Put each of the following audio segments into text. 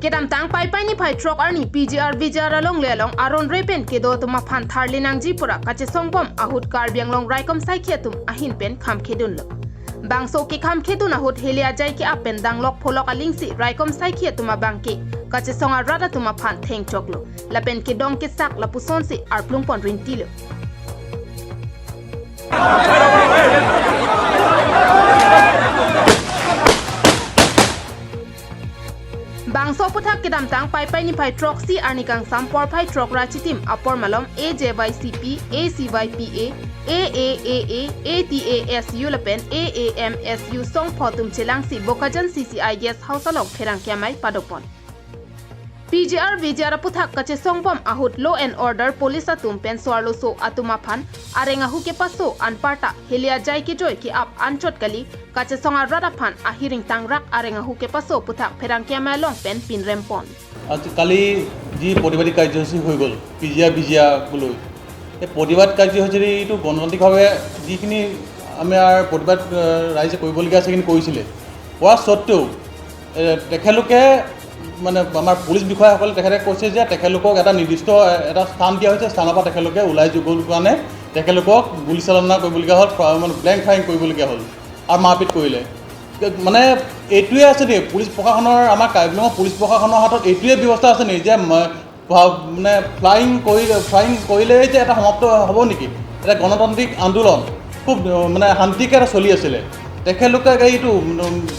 Kedam tang pai pai ni phai truck arni PGR VGR along le along aron repen ke do tuma phan tharlinang ji pura kache songbom ahut Karbi Anglong raikom sai khiatum ahin pen kham khedun lo bangso ke kham khedun ahut helia jai ke apen danglok pholok alingsi raikom sai khiatuma bangke kache songa rada tuma phan theng choklo lapen ke dong ke sak lapuson si arplung pon rintilo. Bangso puthak kedam tang pai pai ni phai truck si arni kang sam por phai truck rachitim apor malom AJYCP ACYPA AAAA ATASU lapen AAMSU song photum chelang si Bokajan CCI guest house along pherang kyamai padopon. PGR VGR puthak kache songbom ahut law and order police atum pen swarlo so atuma phan arenga huke paso anparta helia jai ke joy ki ap anchot kali kache songa rada phan ahiring tangrak arenga huke paso puthak pherang kyamai long pen pin rempon. আজি কালি যি প্ৰতিবাদী কাৰ্যসূচী হৈ গ'ল পিজিয়া বিজিয়াক লৈ, এই প্ৰতিবাদ কাৰ্যসূচী এইটো গণতান্ত্ৰিকভাৱে যিখিনি আমাৰ প্ৰতিবাদ ৰাইজে কৰিবলগীয়া আছে সেইখিনি কৰিছিলে। কৰা স্বত্তেও তেখেতলোকে মানে আমাৰ পুলিচ বিষয়াসকলে তেখেতে কৈছে যে তেখেতলোকক এটা নিৰ্দিষ্ট এটা স্থান দিয়া হৈছে, স্থানৰ পৰা তেখেতলোকে ওলাই গ'ল কাৰণে তেখেতলোকক গুলীচালনা কৰিবলগীয়া হ'ল, মানে ব্লেংক ফায়াৰিং কৰিবলগীয়া হ'ল আৰু মাৰপিট কৰিলে। মানে এইটোৱে আছে দেই পুলিচ প্ৰশাসনৰ, আমাৰ কাৰ্বি আংলঙৰ পুলিচ প্ৰশাসনৰ হাতত এইটোৱে ব্যৱস্থা আছে নেকি যে মানে ফ্লাইং কৰিলেই যে এটা সমাপ্ত হ'ব নেকি? এটা গণতান্ত্ৰিক আন্দোলন খুব মানে শান্তিকৈ এটা চলি আছিলে, তেখেতলোকে এইটো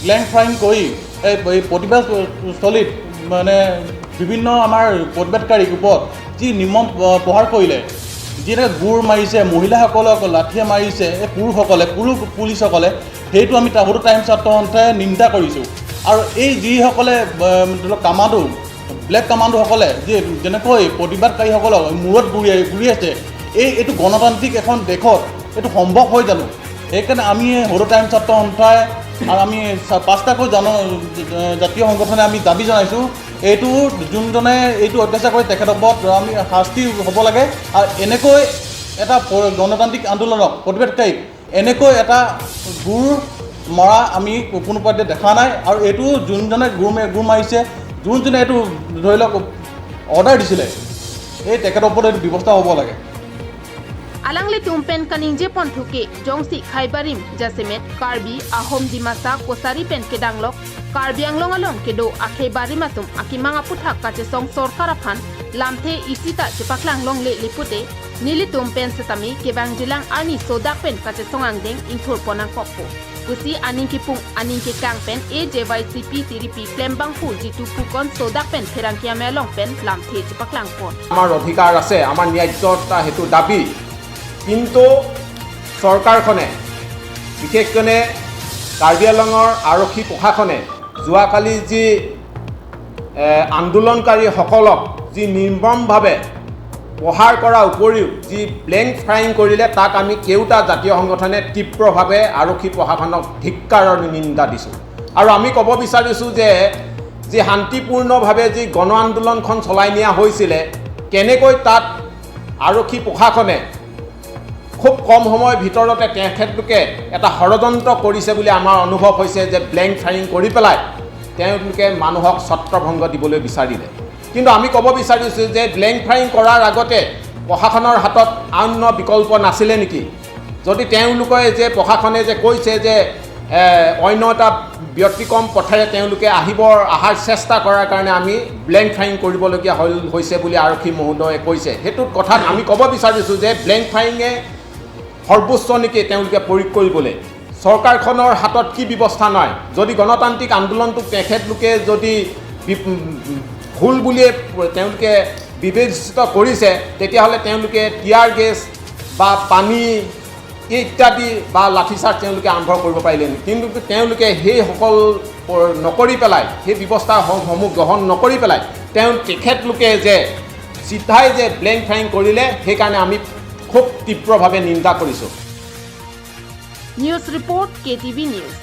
ব্লেংক ফায়াৰিং কৰি এই প্ৰতিবাদস্থলীত মানে বিভিন্ন আমাৰ প্ৰতিবাদকাৰীৰ ওপৰত যি নিৰ্মম প্ৰহাৰ কৰিলে, যি এনেকৈ গোৰ মাৰিছে, মহিলাসকলক লাঠিয়ে মাৰিছে, এই পুৰুষসকলে, পুৰুষ পুলিচসকলে, সেইটো আমি সদৌ টাইম ছাত্ৰ সন্থাই নিন্দা কৰিছোঁ। আৰু এই যিসকলে ধৰি লওক কামাণ্ডো, ব্লেক কামাণ্ডোসকলে যি যেনেকৈ প্ৰতিবাদকাৰীসকলক মূৰত গুৰিয়াইছে, এইটো গণতান্ত্ৰিক এখন দেশত এইটো সম্ভৱ হয় জানো? সেইকাৰণে আমি সদৌ টাইম ছাত্ৰ সন্থাই আৰু আমি পাঁচটাকৈ জাতীয় সংগঠনে আমি দাবী জনাইছোঁ, এইটো যোনজনে এইটো অত্যাচাৰ কৰে তেখেতৰ ওপৰত আমি শাস্তি হ'ব লাগে। আৰু এনেকৈ এটা গণতান্ত্ৰিক আন্দোলনক, প্ৰতিবাদকাৰীক এনেকৈ এটা গোৰ মৰা আমি কোনো পধ্যে দেখা নাই। আৰু এইটো যোনজনে গোৰ মাৰিছে, যোনজনে এইটো ধৰি লওক অৰ্ডাৰ দিছিলে, এই তেখেতৰ ওপৰত এইটো ব্যৱস্থা হ'ব লাগে। Alangli tumpen kaningje ponthuke jongsi khaibarim jasemet Karbi Ahom Dimasa Kosari pen kedanglok Karbi Anglong along kedo akhe barimatum akimanga puthak kache song sarkar phan lamthe isita chepaklang long le lipute nili tumpen setami kebang jilang ani sodak pen kache song angdeng ingthur ponang kokpo kusi aning ki pung aning ki kang pen AJYCP tiripi klembang pu jitu pukon sodak pen pherang kiame long pen lamthe chepaklang pon. আমাৰ অধিকাৰ আছে, আমাৰ ন্যায্যতা সেইটো দাবী, কিন্তু চৰকাৰখনে বিশেষকৈ কাৰ্বি আংলঙৰ আৰক্ষী প্ৰশাসনে যোৱাকালি যি আন্দোলনকাৰীসকলক যি নিৰ্মমভাৱে প্ৰহাৰ কৰাৰ উপৰিও যি ব্লেংক ফায়াৰিং কৰিলে, তাক আমি কেওটা জাতীয় সংগঠনে তীব্ৰভাৱে আৰক্ষী প্ৰশাসনক ধিক্কাৰৰ নিন্দা দিছোঁ। আৰু আমি ক'ব বিচাৰিছোঁ যে যি শান্তিপূৰ্ণভাৱে যি গণ আন্দোলনখন চলাই নিয়া হৈছিলে, কেনেকৈ তাত আৰক্ষী প্ৰশাসনে খুব কম সময়ৰ ভিতৰতে তেখেতলোকে এটা ষড়যন্ত্ৰ কৰিছে বুলি আমাৰ অনুভৱ হৈছে যে ব্লেংক ফায়াৰিং কৰি পেলাই তেওঁলোকে মানুহক ছত্ৰভংগ দিবলৈ বিচাৰিলে। কিন্তু আমি ক'ব বিচাৰিছোঁ যে ব্লেংক ফায়াৰিং কৰাৰ আগতে প্ৰশাসনৰ হাতত অন্য বিকল্প নাছিলে নেকি? যদি তেওঁলোকে যে প্ৰশাসনে যে কৈছে যে অন্য এটা ব্যতিক্ৰম পথেৰে তেওঁলোকে অহাৰ চেষ্টা কৰাৰ কাৰণে আমি ব্লেংক ফায়াৰিং কৰিবলগীয়া হৈছে বুলি আৰক্ষী মহোদয়ে কৈছে, সেইটোত কথাত আমি ক'ব বিচাৰিছোঁ যে ব্লেংক ফায়াৰিঙে সৰ্বোচ্চ নেকি তেওঁলোকে প্ৰয়োগ কৰিবলৈ? চৰকাৰখনৰ হাতত কি ব্যৱস্থা নাই? যদি গণতান্ত্ৰিক আন্দোলনটোক তেখেতলোকে যদি ভুল বুলিয়ে তেওঁলোকে বিবেচিত কৰিছে, তেতিয়াহ'লে তেওঁলোকে টিয়াৰ গেছ বা পানী ইত্যাদি বা লাঠিচাৰ্জ তেওঁলোকে আৰম্ভ কৰিব পাৰিলে, কিন্তু তেওঁলোকে সেইসকল নকৰি পেলাই, সেই ব্যৱস্থাসমূহ গ্ৰহণ নকৰি পেলাই তেখেতলোকে যে চিধাই যে ব্লেংক ফায়াৰিং কৰিলে, সেইকাৰণে আমি খুব তীব্ৰভাৱে নিন্দা কৰিছোঁ। News report, K T V news.